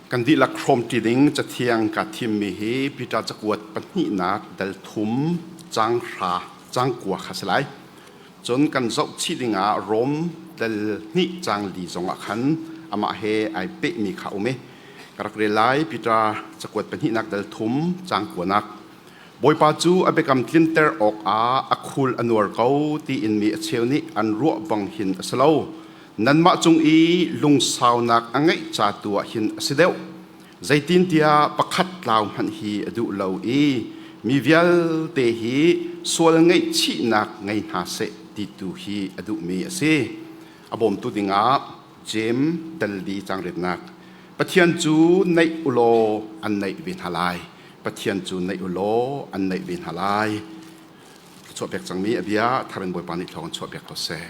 Kan dihlak hrawmṭi ding cathiang kaa thimmi hi Peter cakuat pahnihnak dal thum caang hra caang kua kha si lai. Cun kan zohchih dingah Rom dal hnih caang li zongah khan amah he ai pehmi kha a um i ka rak rel lai. Peter cakuat pahnihnak dal thum caang kuanak. Bawipa cu a biakam tlinter awkah a khul a nuar ko tiin mi a cheu nih an ruah bang hin a si lo. Nanmah cung i lungsaunak a ngeih ca tu ah hin a si deuh. Zeitintiah pakhat tlau hmanh hi a duh lo i mi vialte hi sual ngaihchihnak ngei hna seh ti tu hi a duhmi a si. A bawmtu dingah Jeim dal li cangritnak. Pathian cu naih u law an naih ve hna lai. Pathian cu naih u law an naih ve hna lai. Chuah pek cangmi a bia tharin Bawipa nih thawng in chuah piak ko seh.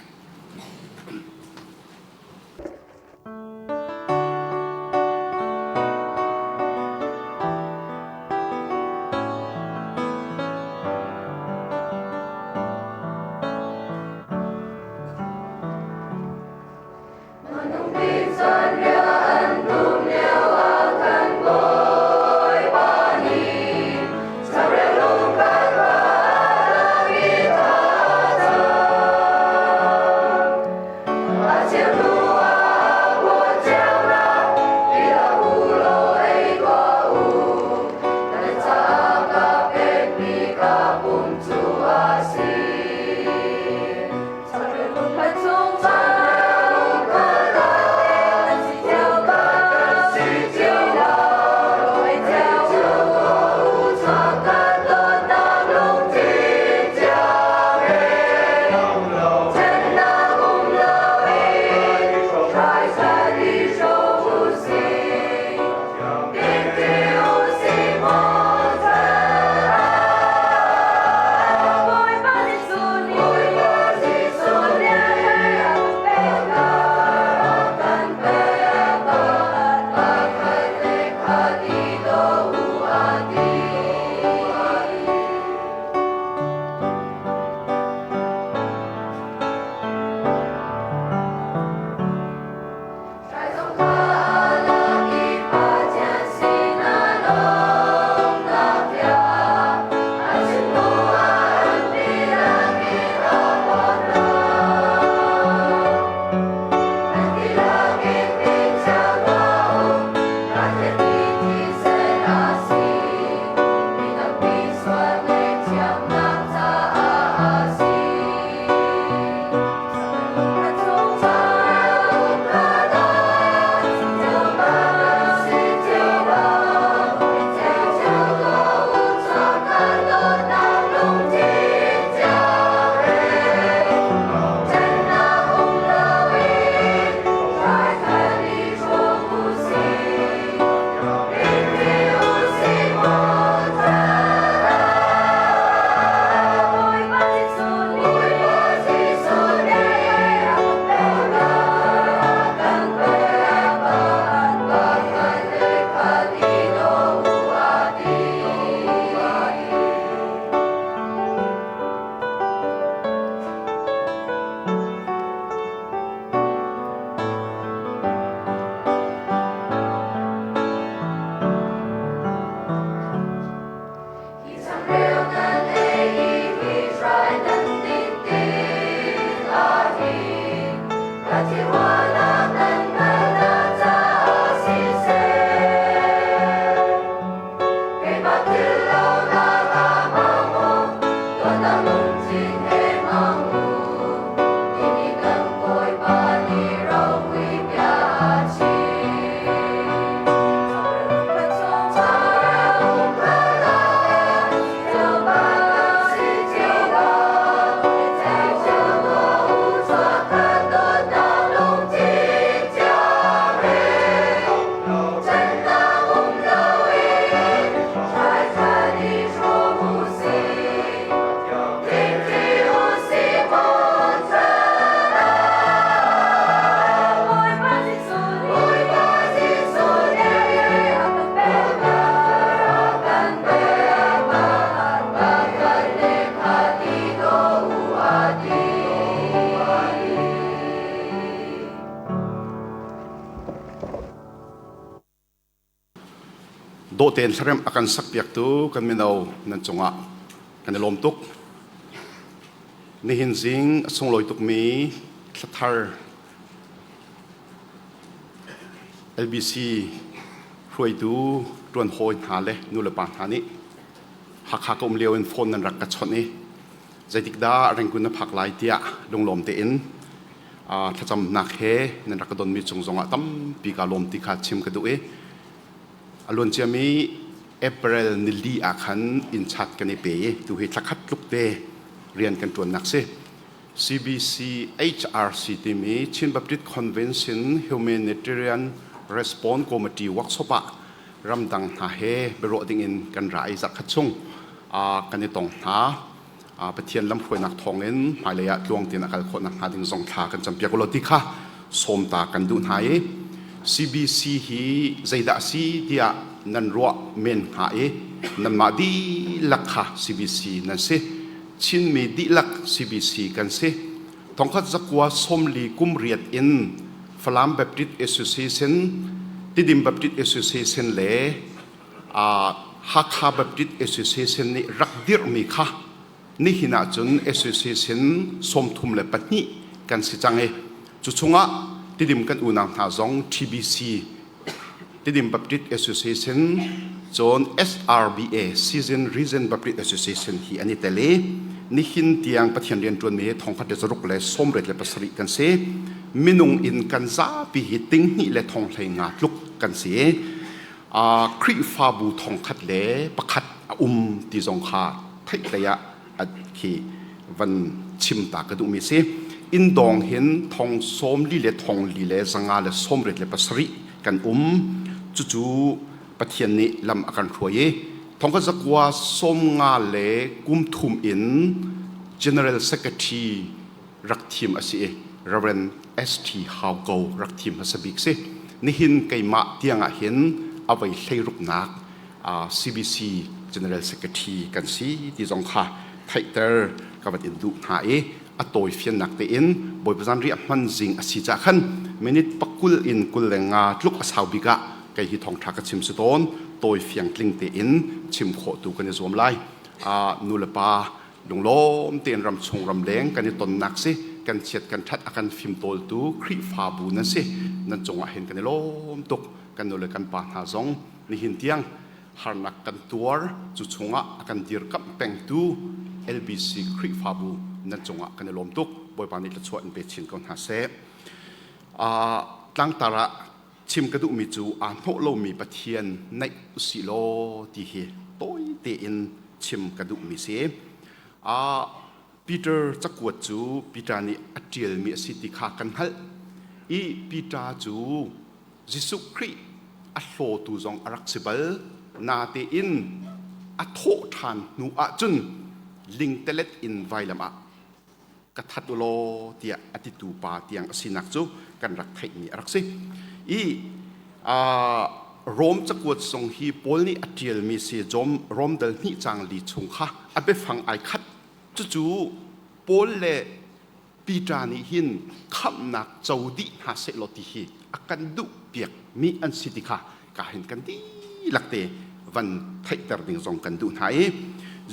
Dawh tein hlaremh a kan sakpiaktu kan mino nan cungah kan i lawm tuk. Nihin zing a sunglawi tukmi thlathar LBC hruaitu ṭuan hawi hna le nulepa hna nih Hakha ka um lio in phone nan rak ka chawnh i zeitik dah Rangoon na phak lai tiah lunglawm tein thlacamnak he nan rak ka donmi cung zongah tampi kaa lawm ti kha chim ka duh i a luan ciami April nili ah khan inn chat kan i pe i tu hi thlakhat tluk te rian kan ṭuannak si. CBC HRC timi Chin Baptist Convention Humanitarian Response Committee workshop ah ramdang hna he biaruah dingin kan ra i zarhkhat chung kan i tong hna. Pathian lamhruainak thawngin hmailei ah tluang tein a kal khawh nakhnga ding zong thla kan campiak ulaw ti kha sawm ta kan duh hna i CBC hi zeidah a si tiah nan ruah men hnga i nanmah dihlak kha CBC nan si. Chinmi dihlak CBC kan si. Thongkhat zakua sawmli kum riat in Falam Baptist Association, Tidim Baptist Association le Hakha Baptist Association nih rak dirhmi kha nihin ahcun Association 32 kan si cang i cu chungah Tidim kan unau hna zong TBC Tidim Baptist Association cun SRBA Season Region Baptist Association hi an i tel i nihin tiang Pathian rianṭuanmi hi thongkhat le zaruk le sawmriat le pasarih kan si. Minung in kan zapi hi tinghnih le thonghlei nga tluk kan si. Khrihfabu thongkhat le pakhat a um ti zong kha theihtlei ah khi van chim ta ka duhmi si. Inn dawng hin thong sawm li le thong li le zanga le sawmriat le pasarih kan um. Cucu Pathian nih lam a kan hruai i thongkhat zakua sawm nga le kum thum in General Secretary rak thim a si i Reverend ST Hau Ko rak thim hmasa bik si. Nihin keimah tiang ah hin a voi hleiruknak CBC General Secretary kan si ti zong kha theihter ka van in duh hna i a tawi fiannak tein Bawipa zanriah hman zing a si cah khan minute pakul in kul le nga tluk a sau bik ah kei hi thawngṭha ka chim si tawn tawi fiang tling tein chim khawh tu kan i zuam lai. Nu le pa Lunglawm tein ramchung ramleng kan i tonnak si kan chiat kan ṭhat a kan fimtawltu Khrihfabu nan si. Nan cungah hin kan i lawm tuk. Kan nu le kan pa hna zong nihin tiang harnak kan tuar cu chungah a kan dirkamh pengtu LBC Khrihfabu nan cungah kan i lawm tuk. Bawipa nih thluachuah in pe chin ko hna seh. Tlangtar ah chim ka duhmi cu aa hnawh lomi Pathian naih usih law ti hi tawi tein chim ka duhmi si. Peter cakuat cu Peter nih a ṭialmi a si ti kha kan hngalh i Peter cu Jesuh Khrih a hlawtu zong a rak si bal. Natein a thawh ṭhan hnu ahcun lingtelet in vailam ah ka that u law tiah a titu pa tiang a sinak cu kan rak theihmi a rak si. I Rom cakuat zong hi Paul nih a ṭialmi si Rom dal hnih cang li chung kha a biafang ai khat. Cucu Paul le Peter nih hin khamhnak co dih hna sehlaw ti hi a kan duh piakmi an si ti kha ka hin kan dihlak te van theihter ding zong kan duh hna i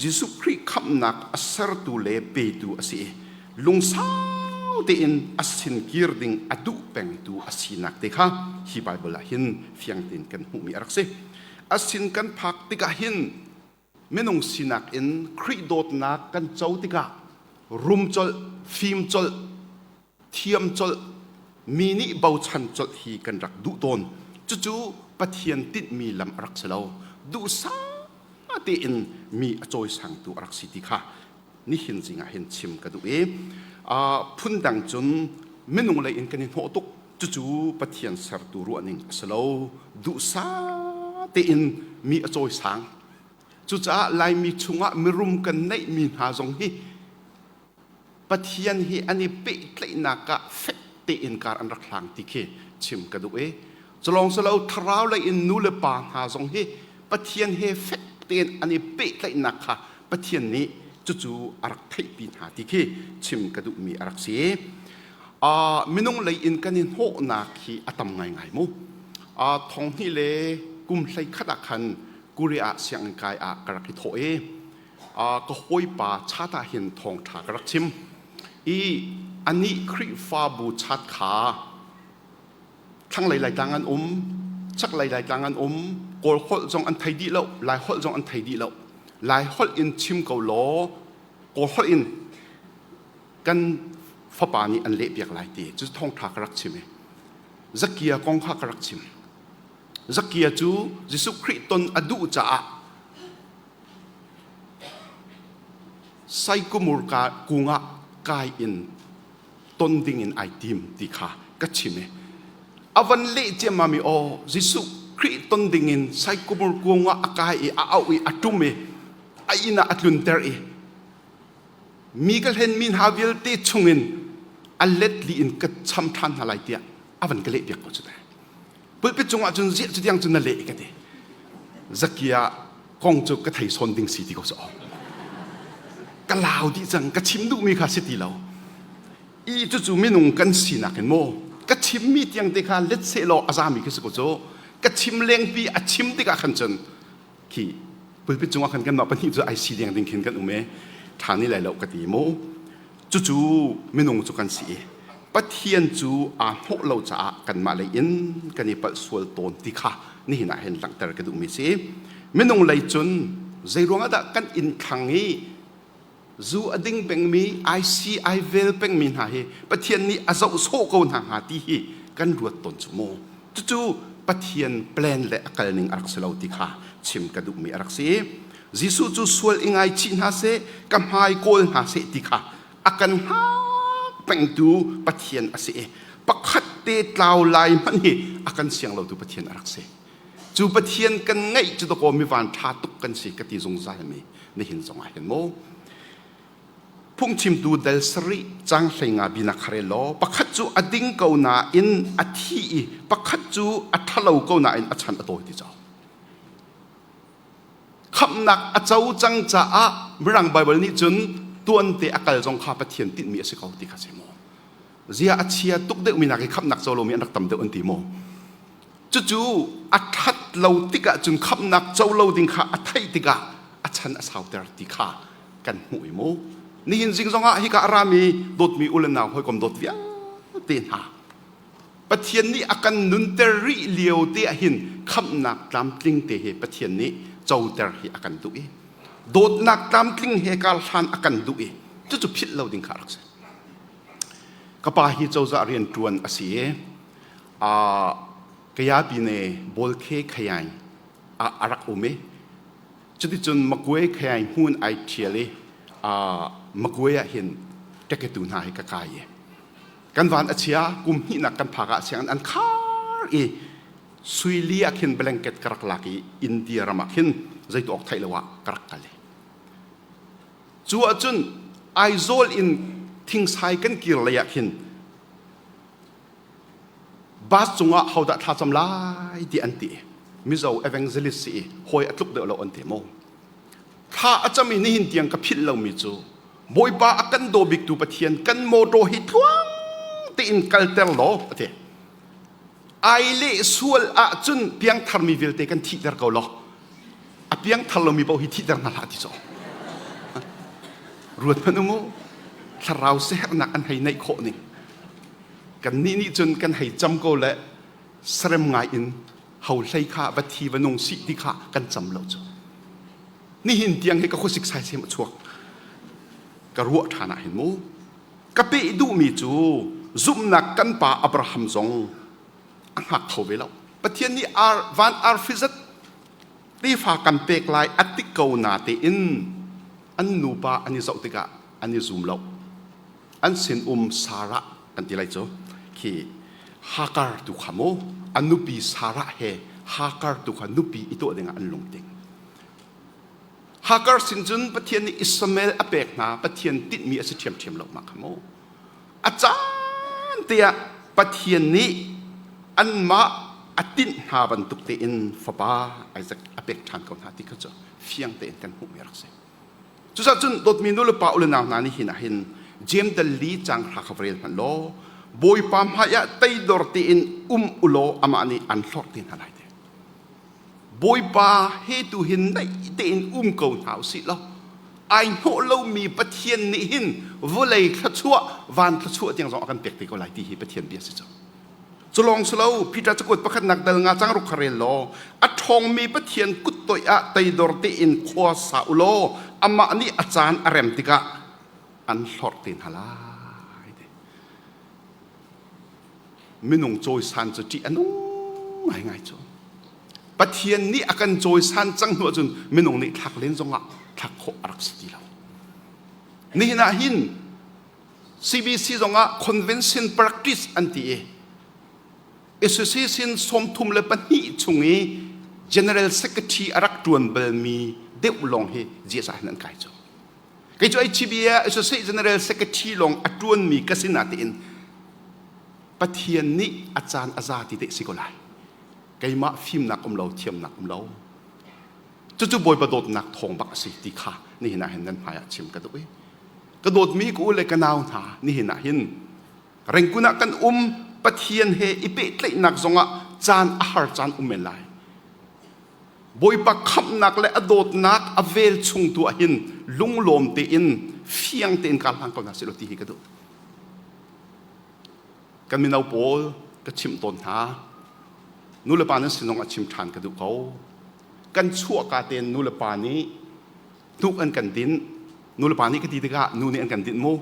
Jesuh Khrih khamhnak a sertu le petu a si i lungsau tein a sin kir ding a duh pengtu a sinak te kha hi Bible ah hin fiang tein kan hmuhmi a rak si. A sin kan phak tikah hin minung sinak in Khrih dawtnak kan co tikah rum colh, fim colh, thiam colh, mi nih bochan colh hi kan rak duh tawn. Cucu Pathian tinhmi lam a rak si lo. Duhsah tein mi a cawisangtu a rak si ti kha nihin zing ah hin chim ka duh i phundang cun minung lei in kan i hnawh tuk. Cucu Pathian sertu ruahning a si lo. Duhsah tein mi a cawisang. Cucaah Laimi chungah mirum kan neihmi hna zong hi Pathian hi an i pehtlaihnak ah fek tein kar an rak hlang ti khi chim ka duh i culawng si lo thlarau lei in nu le pa hna zong hi Pathian he fek tein an i pehtlaihnak kha Pathian nih cucu a rak theihpi hna ti khi chim ka duhmi a rak si. Minung lei in kan i hnawhnak hi a tam ngaingai mu. Thong hnih le kum hlei khat ah khan Korea ah sianginn kai ah ka rak i thawh i ka hawipa chat ah hin thawngṭha ka rak chim i anih Khrihfabu chat kha thlanglei Laitlang an um, chaklei Laitlang an um, Kawl holh zong an thei dih lo, Lai holh zong an thei dih lo. Lai holh in chim ko law Kawl holh in kan fapa nih an lehpiak lai ti cu thawngṭha ka rak chim i Zakia kong kha ka rak chim. Zakia cu Jesuh Khrih ton a duh caah saikumur ka kungah kai in ton ding in ai tim ti kha ka chim i a van leh ciammam i aw Jesuh Khrih ton ding in saikumur kungah a kai i a auh i a ṭum i a inn ah a tlunter i mi ka hlenmi hna vialte chungin a let li in ka cham ṭhan hna lai tiah a van ka leh piak ko cu te pulpit cungah cun ziah cu tiang cun na leh ka ti. Zakia kong cu ka thei sawn ding si ti ko cu ka lau dih cang, ka chim duhmi kha si ti lo i cucu minung kan sinak in maw ka chimmi tiang te kha let seh law a zami khi si ko cu ka chim lengpi a chim tikah khan cun khi pulpit cungah khan kanmah pahnih cu ai si deng ding khin kan um e ṭha ni lai lo ka ti mu. Cucu minung cu kan si i Pathian cu aa hnawh lo caah kanmah lei in kan i palh sual tawn ti kha nihin ah hin langhter ka duhmi si. Minung lei cun zei ruangah dah kan inn thlang i zu a ding pengmi IC ai vel pengmi hna hi Pathian nih a zoh sawh ko hna hnga ti hi kan ruat tawn cu mu. Cucu Pathian plan le a kalning a rak si lo ti kha chim ka duhmi a rak si. Jesuh cu sual i ngaichih hna seh, ka hmai kawl hna seh ti kha a kan hngak pengtu Pathian a si i pakhat te tlau lai hmanh hi a kan siang lotu Pathian a rak si. Cu Pathian kan ngeih cu dakaw mi van ṭha tuk kan si ka ti zungzal mi nihin zong ah hin mu. Phungchimtu dal sarih cang 15 binak kha rel law pakhat cu a ding ko nain a thi i pakhat cu a ṭhalo ko nain a chan a tawi ti caw. Khamhnak a co cang caah Mirang Baibal nih cun tuante a kal zong kha Pathian tinhmi a si ko ti kha si maw? Zia a chia tuk deuhmi nak i khamhnak co lomi an rak tam deuh an ti maw? Cucu a ṭhat lo tikah cun khamhnak co lo ding kha a theih tikah a chan a sauter ti kha kan hmuh i mu. Nihin zing zongah hika a rami dawtmi u le nau hawikom dawt vialte hna Pathian nih a kan nunter rih lio te ah hin khamhnak tlamtling te he Pathian nih coter hi a kan duh i dawtnak tlamtling he kar hlan a kan duh i cucu philh lo ding kha a rak si. Ka pa hi cozah rian ṭuan a si i Kayapine Bawlkhe Khayaing ah a rak um i cuticun Magwe Khayaing hmun ai ṭhial i Magwe ah hin ṭeketu hna hi ka kai i kan van a chia. Kum hnihnak kan phak ah sianginn an khar i suili ah khin blanket ka rak lak i India ram ah khin zeitu awk theih lo ah ka rak kal i cu ahcun Aizawl in Thingsai kan kir lei ah khin bus cungah hodah thlacam lai ti an ti. Mizo evangelist si i hawi a tluk deuh lo an ti maw thla a cam i nihin tiang ka philh lomi cu Bawipa a kan daw biktu Pathian kan motor hi tluang tein kalter law a ti. Ai leh sual ahcun piangtharmi vialte kan thihter ko law a piangthar lomi paoh hi thihter hna hlah ti caw. Ruat hmanh u mu, thlarau siaherhnak an hei neih khawh ning. Kan nih nih cun kan hei cam ko le sarem ngai in ho hlei kha va thi va nung sih ti kha kan cam lo cu. Nihin tiang hi ka khuasik saisem a chuak ka ruah ṭhan ah hin mu. Ka peh duhmi cu zumhnak kan pa Abraham zong a hngak kho ve lo. Pathian nih ar van arfi zat tefa kan pek lai a ti ko na tein an nupa an i zoh tikah an i zum lo. An sin um Sarah kan ti lai cu khi Hagar tu kha mu a nupi Sarah he Hagar tu kha nupi i tuah dingah an lungting. Hagar sin cun Pathian nih Ishmael a pek hna. Pathian tinhmi a si ṭhiamṭhiam lo mah kha mu. A caan te ah Pathian nih anmah a tinh hna bantuk tein fapa Isaac a pek ṭhan ko hna ti kha cu fiang tein kan hmuhmi a rak si. Cucaah cun dawtmi nu le pa u le nau hna nih hin ah hin Jeim dal li cang hra kha va rel hmanh law Bawipa hmaiah teidor tein um u law amah nih an hlorh te hna lai ti. Bawipa he tu hin naih tein um ko hna usih law ai hnawh lomi Pathian nih hin vawlei thluachuah van thluachuah tiang zong a kan pek te ko lai ti hi Pathian bia si cu. Cu lawng si lo Peter cakuat pakhatnak dal nga cang ruk kha rel law a ṭhawngmi Pathian kut toih ah teidor tein khua sa u law amah nih a caan a rem tikah an hlorh te hna lai. Minung cawisan cu ṭih a nung ngaingai cu. Pathian nih a kan cawisan cang hnu ahcun minung nih thlak len zongah thlak khawh a rak si ti lo. Nihin ah hin CBC zongah convention practice an ti i association 32 chung i general secretary a rak ṭuan balmi deuh lawng hi GSI hin an kai cu. Kei cu HCB ah associate general secretary lawng a ṭuanmi ka si natein Pathian nih a caan a za ti deh si ko lai. Keimah fimnak um lo, thiamnak um lo. Cucu Bawipa dawtnak thawng bak a si ti kha nihin ah hin nan hmai ah chim ka duh i ka dawtmi ka u le ka nau hna nihin ah hin Rengkun ah kan um Pathian he i pehtlaihnak zongah caan a har caan um men lai. Bawipa khamhnak le a dawtnak a vel chung tu ah hin lunglawm tein fiang tein ka hlang ko hna sih law ti hi ka duh. Kan mino pawl ka chimh tawn hna. Nu le pa nan sin zong ah chim ṭhan ka duh ko. Kan chuahka tein nu le pa nih hnuk an kan dinh nu le pa nih ka ti tikah nu nih an kan dinh mu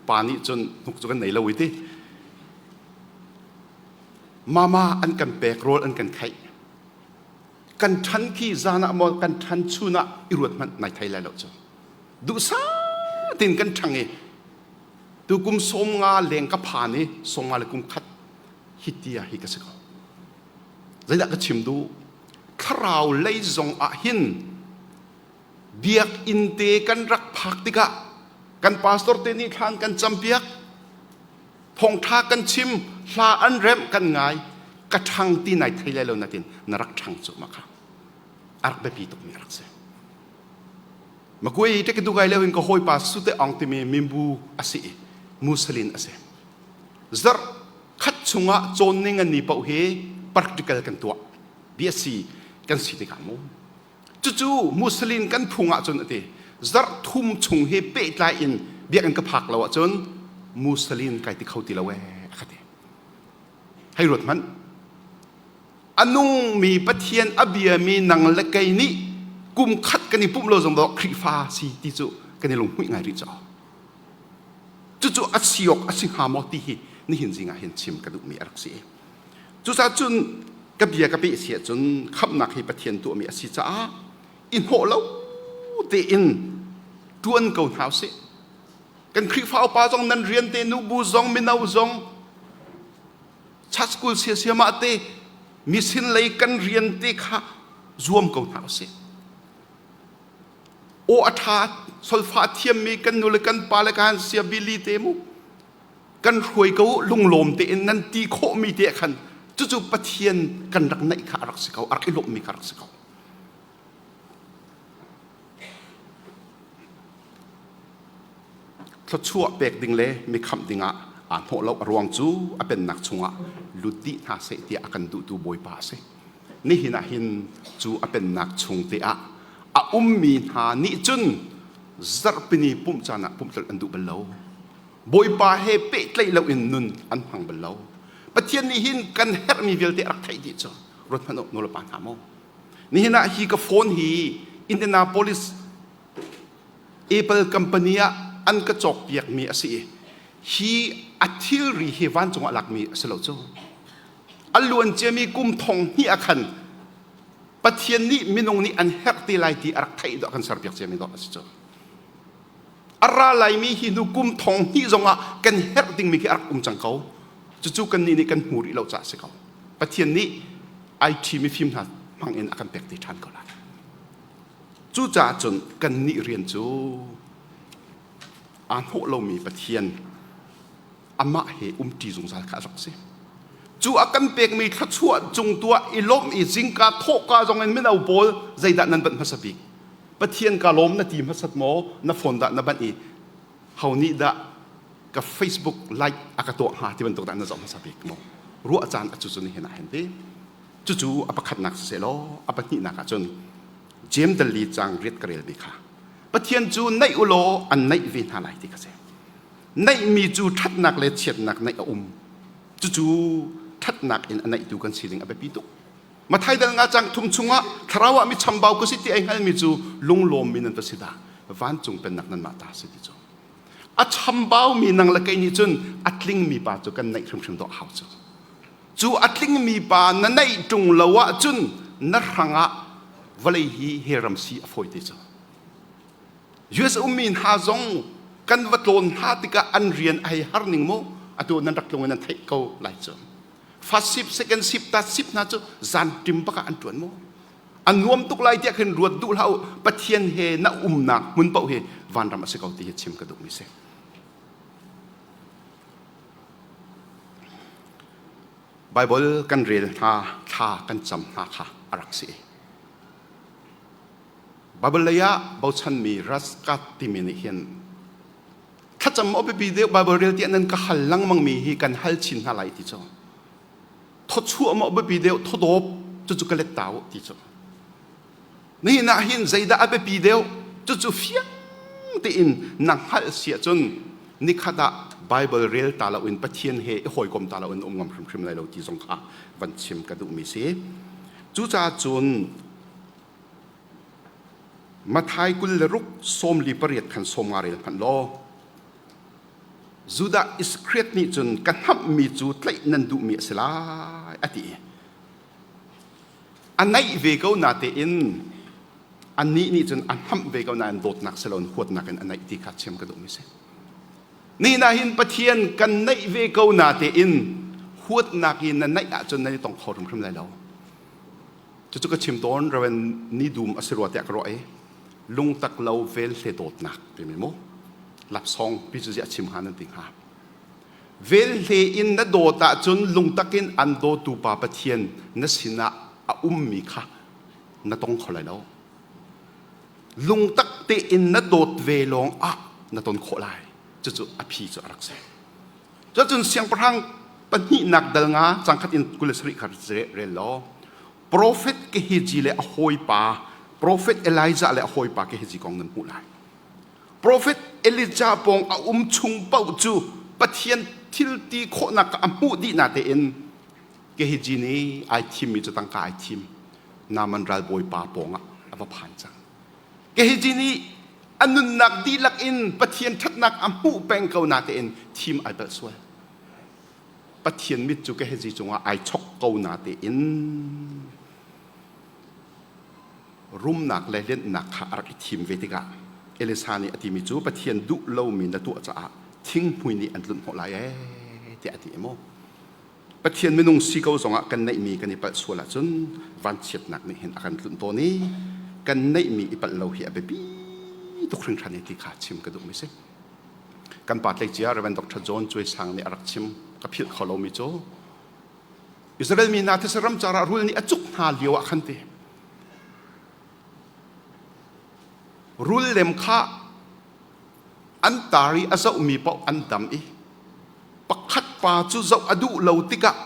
pa nih cun hnuk cu kan nei lo i ti mama an kan pek rawl an kan kheih kan ṭhan khi zan ah maw kan ṭhan chun ah i ruat hmanh nai thei lai lo cu duhsa tin kan ṭhang i tu kum 50 leng ka phan i 51 hi tia hi ka si ko zeidah ka chim duh thlarau lei zong ah hin Biakinn te kan rak phak tikah kan pastor te nih thlan kan campiak, thawngṭha kan chim, hla an remh kan ngai, ka ṭhang ti nai thei lai lo natin na rak ṭhang cu ma kha a rak biapi tukmi a rak si. Makui te ka dugai leo in ka hawipa Sute Aung timi mimbu a si i Musalin a si. Zarh khat chungah cawn ning an ni paoh hi practical kan tuah. BSc kan si tikah mu. Cucu Muslim kan phung ahcun a ti. Zarh thum chung hi pehtlai in biakinn ka phak lo ahcun Muslim kai ti kho ti lo ee a ka ti. Hei ruat hmanh. A nungmi Pathian a biami nang le kei nih kum khat kan i pumh lo zong dawh Khrihfa si ti cu kan i lunghmuih ngai rih caw. Cucu a si awk a si hnga maw ti hi nihin zing ah hin chim ka duhmi a rak si. Cucaah cun ka bia ka peh si ahcun khamhnak hi Pathian tuahmi a si caah i hnawh lo tein ṭuan ko hna usih. Kan Khrihfa upa zong nan rian te nubu zong mino zong church school siasiamah te misin lei kan rian te kha zuam ko hna usih. Aw a ṭha solfa thiammi kan nu le kan pa le kan sia bili te mu kan hruai ko lunglawm tein nan ti khawhmi te khan cucu Pathian kan rak naih kha a rak si ko a rak i lawmhmi kha a rak si ko. Thluachuah pek ding le mi khamh dingah aa hnawh lo a ruang cu a pennak chungah lut dih hna seh tiah a kan duhtu Bawipa a si. Nihin ah hin cu a pennak chung te ah a ummi hna nih cun zarhpini pumh caan ah pumh tlolh an duh bal lo. Bawipa he pehtlaih loin nun an hmang bal lo. Pathian nih hin kan herhmi vialte a rak theih dih cu ruat hmanh u nulepa hna maw. Nihin ah hi ka phone hi Indianapolis Apple company ah an ka cawkpiakmi a si i hi a thilri hi vancung ah lakmi a si lo cu. A luan ciami kum thong hnih ah khan Pathian nih minung nih an herh te lai ti a rak theih dawh kan serpiak ciami dawh a si cu. A ra laimi hi hnu kum thong hnih zongah kan herh dingmi khi a rak um cang ko. Cucu kannih nih kan hmu rih lo caah a si ko. Pathian nih IT mifim hna hmang in a kan pek te ṭhan ko lai. Cucaah cun kannih rian cu aa hnawh lomi Pathian amah he umṭi zungzal kha a rak si. Cu a kan pekmi thluachuah cung tuah i lawmh i zingka thawhka zong in mino pawl zeidah nan banh hmasa bik? Pathian ka lawm na ti hmasat maw? Na phone dah na banh i ho nih dah ka Facebook like a ka tuah hnga ti bantuk dah na zoh hmasa bik maw? Ruah caan a cu cu nihin ah hin ti. Cucu a pakhatnak siseh law a pahnihnak ahcun Jeim dal li caang riat ka relmi kha Pathian cu naih u law an naih ve hna lai ti kha si. Naihmi cu ṭhatnak le chiatnak naih a um. Cucu ṭhatnak in a naihtu kan si ding a biapi tuk. Mathai dal nga cang thum chungah thlarau ah mi chambau ka si ti ai hngalmi cu lunglawmmi nan va si dah. Vancung pennak nanmah ta si ti cu. A chambaumi nang le kei nih cun a tlingmi pa cu kan naih hrimhrim dawh hau cu. Cu a tlingmi pa na naih ṭung lo ahcun na hrangah vawlei hi hell ram si a fawi te cu. US ummi hna zong kan va tlawn hna tikah an rian a hei har ning mu atu nan rak tlung in nan theih ko lai cu. First ship, second ship, third ship hna cu zan ṭim bak ah an ṭuan mu. A nuam tuk lai tiah khin ruat duh hlah u. Pathian he na umnak hmun paoh hi vanram a si ko ti hi chim ka duhmi si. Bible kan rel hna, thla kan cam hna kha a rak si. Bible lei ah bochanmi Raskat timi nih hin thlacam a biapi deuh Bible rel tiah nan ka hal lengmangmi hi kan hal chin hna lai ti cu. Thawchuah maw biapi deuh thawdawp cucu ka let ta u ti cu. Nihin ah hin zeidah a biapi deuh cucu fiang tein na hngalh si ahcun nikhat ah Bible rel ta loin Pathian he i hawikom ta loin um ngam hrimhrim lai lo ti zong kha van chim ka duhmi si. Cucaah cun Matthai 26 48 khan 50 rel hmanh law Judah Iskariot nih cun ka hnamhmi cu tlaih nan duhmi a si lai a ti. A naih ve ko natein anih nih cun a hnamh ve ko nain dawtnak si loin huatnak in a naih ti kha chim ka duhmi si. Nihin ah hin Pathian kan naih ve ko natein huatnak in na naih ahcun nan i tong kho hrimhrim lai lo. Cucu ka chim tawn Reverend ni dum a si rua tiah ka ruah i lungtak lo vel hle dawtnak timi mu laksawng pi cu ziah chim hnga nan ti hnga. Vel hle in na dawt ahcun lungtak in an dawtu pa Pathian na sinah a ummi kha na tong kho lai lo. Lungtak tein na dawt ve lawng ah na ton khawh lai. Cucu a phi cu a rak si. Cucun siangpahrang pahnihnak dal nga cangkhat in 27 kha rel law profet Gehazi le a hawipa profet Elijah le a hawipa Gehazi kong nan hmuh lai. Profet Elijah pawng a um chung paoh cu Pathian thil ti khawhnak a hmuh dih na tein Gehazi nih ai thimmi cu tangka ai thim. Naaman ralbawipa pawngah a va phan cang. Gehazi nih a nunnak dihlak in Pathian ṭhatnak a hmuh peng ko natein thim ai palh sual. Pathian mit cu Gehazi cungah ai chok ko natein rumnak le lennak kha a rak i thim ve tikah Elisa nih a timi cu Pathian duh lomi na tuah caah thinghmui nih an tlunh hnawh lai ee tiah a ti maw? Pathian minung si ko zongah kan neihmi kan i palh sual ahcun vanchiatnak nih hin a kan tlunh tawn i kan neihmi i palh lo hi a biapi tuk hringhran i ti kha chim ka duhmi si. Kan pa tleicia Reverend Dr. John Cuai Sang nih a rak chim ka philh kho lomi cu Israel mi hna thisa ram car ah rul nih a cuk hna lio ah khan ti rul lem kha an tar i a zohmi paoh an dam i pakhat pa cu zoh a duh lo tikah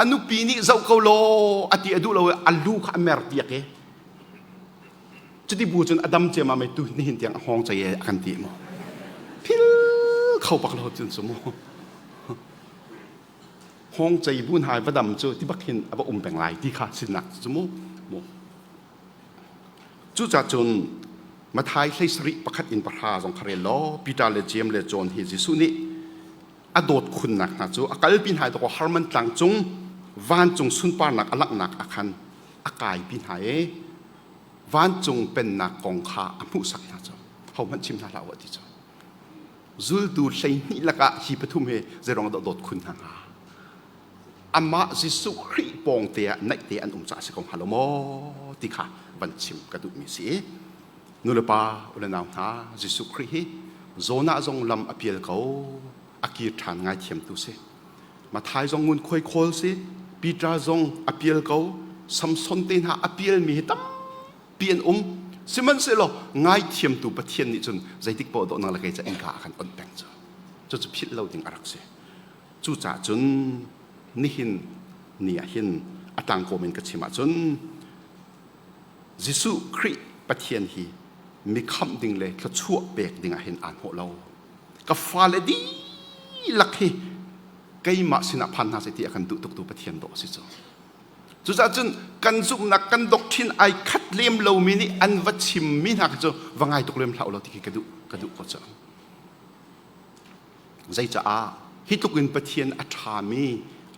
a nupi nih zoh ko law a ti a duh lo i a lu kha a mer piak i cuti bu cun a dam ciammam mei tu nihin tiang a hngawng cei a kan ti mu phil kho bak lo cun cu mu hngawng cei bu hna va dam cu ti bak hin a va um peng lai ti kha sinnak cu mu mu Cucaah cun Matthai 17 pakhat in pahra zong kha rel law Peter le Jeim le John hi Jesuh nih a dawt khunnak hna cu a kalpi hna i dawkaw Hermon tlang cung vancung sunparnak a langhnak ah khan a kaipi hna i vancung pennak kong kha a hmuhsak hna cu hohmanh chim hna hlah u a ti cu. Zultu 12 lakah hi pathum hi zeiruang dah dawt khun hna hnga? Amah Jesuh Khrih pawngte ah naihte an um caah a si ko hnga lo maw ti kha van chim ka duhmi si. Nulepa ulenau hna Jesuh Khrih hi Jonah zong lam a pial ko a kir ṭhan ngaithiamtu si. Matthai zong ngunkhuai khawl si Peter zong a pial ko Samson te hna a pialmi hi tampi an um. Sihmanhsehlaw ngaithiamtu Pathian nih cun zeitik paoh dawh nang le kei ca innka a kan onh peng cu. Cucu philh lo ding a rak si. Cucaah cun nihin ni ah hin a tlangkawm in ka chim ahcun Jesuh Khrih Pathian hi mi khamh ding le thluachuah pek ding ah hin aa hnawh lo. Ka fale dihlak hi keimah sinah phan hna seh ti a kan duh tuktu Pathian dawh a si cu. Cucaah cun kan zumhnak kan doctrine ai khat lem lomi nih an va chimmi hna khi cu va ngai tuk lem hlah u law ti khi ka duh ka duh ko cu. Zeicaah hi tluk in Pathian a ṭhami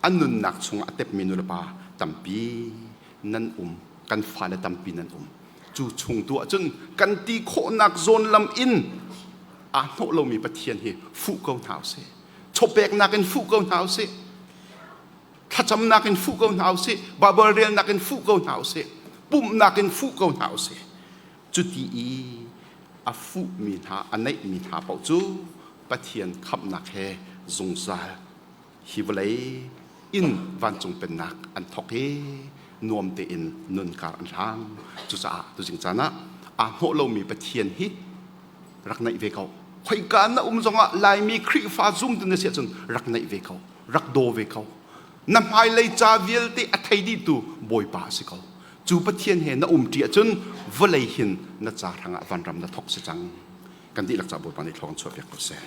an nunnak chungah a tepmi nulepa tampi nan um, kan fale tampi nan um. Cu chung tu ahcun kan ti khawhnak zawn lam in aa hnawh lomi Pathian hi fuh ko hna usih. Chawpeknak in fuh ko hna usih. Thlacamnak in fuh ko hna usih. Baibal relnak in fuh ko hna usih. Pumhnak in fuh ko hna usih. Cuti i a fuhmi hna, a neihmi hna paoh cu Pathian khamhnak he zungzal hi vawlei in vancung pennak an thawk i nuam tein nun kar an hlang. Cucaah tuzing caan ah aa hnawh lomi Pathian hi rak naih ve ko. Khoika na um zongah Laimi Khrihfa zumtu na si ahcun rak naih ve ko, rak daw ve ko. Na hmailei ca vialte a thei dihtu Bawipa a si ko. Cu Pathian he na umṭi ahcun vawlei hin na ca hrangah vanram na thawk si cang. Kan dihlak ca Bawipa nih thluak in chuahpiak ko seh.